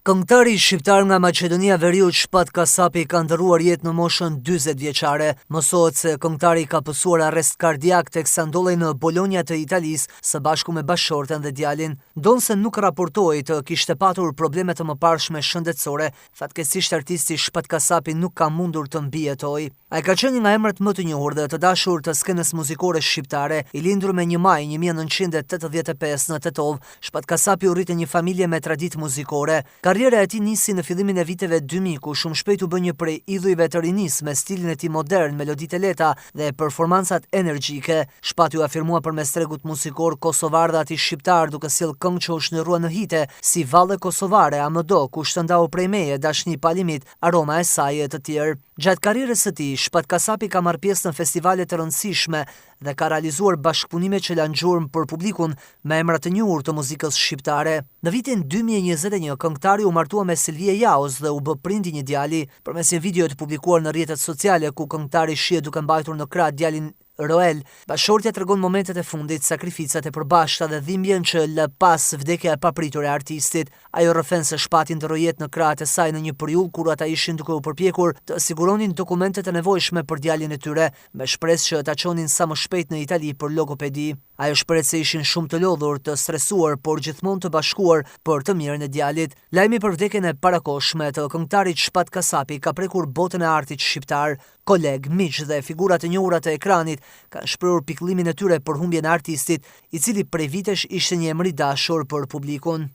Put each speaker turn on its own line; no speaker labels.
Këngëtari shqiptar nga Maqedonia e Veriut Shpat Kasapi ka ndërruar jetë në moshën 40 vjeçare. Mësohet se këngëtari ka pësuar arrest kardiak teksa ndodhej në Bologna të Italisë së bashku me bashkëshorten dhe djalin. Ndonëse nuk raportohej të kishte patur probleme të mëparshme shëndetësore, fatkeqësisht artisti Shpat Kasapi nuk ka mundur të mbijetojë. Ai ka qenë një nga emrat më të njohur dhe të dashur të skenës muzikore shqiptare, i lindur me 1 maj 1985 në Tetovë. Shpat Kasapi u rrit në një familje me traditë muzikore. Karriera e tij nisi në fillimin e viteve 2000, ku shumë shpejt u bë një prej idhujve të rinisë me stilin e tij modern, meloditë e lehta dhe performancat energjike. Shpati u afirmua përmes tregut muzikor kosovar dhe atij shqiptar, duke sjellë këngë që u shndërruan në hite, si Valle Kosovare, A më do, Kush të ndau prej meje, Dashni pa limit, Aroma e saj e të tjerë. Gjatë karrierës së tij, Shpat Kasapi ka marrë pjesë në festivale të rëndësishme dhe ka realizuar bashkëpunime që lanë gjurmë për publikun me emra të njohur të muzikës shqiptare. Në vitin 2021, këngëtari u martua me Silvije Jaos dhe u bë prind i një djali. Përmes një video të publikuar në rrjetet sociale ku këngëtari shihet duke mbajtur në krah djalin Roel, bashkëshortja tregon momentet e fundit, sakrificat e përbashkëta dhe dhimbjen që lë pas vdekja e papritur e artistit. Ajo rrëfen se Shpati ndërroi jetë në krahët e saj në një periudhë kur ata ishin duke u përpjekur të siguronin dokumentet e nevojshme për djalin e tyre, me shpresë që ta çonin sa më shpejt në Itali për logopedi. Ajo shprehet se ishin shumë të lodhur, të stresuar, por gjithmonë të bashkuar për të mirën e djalit. Lajmi për vdekjen e parakohshme të këngëtarit Shpat Kasapi ka prekur botën e artit shqiptar. Kolegë, miq dhe figura të njohura të ekranit kanë shprehur pikëllimin e tyre për humbjen e artistit, i cili prej vitesh ishte një emër i dashur për publikun.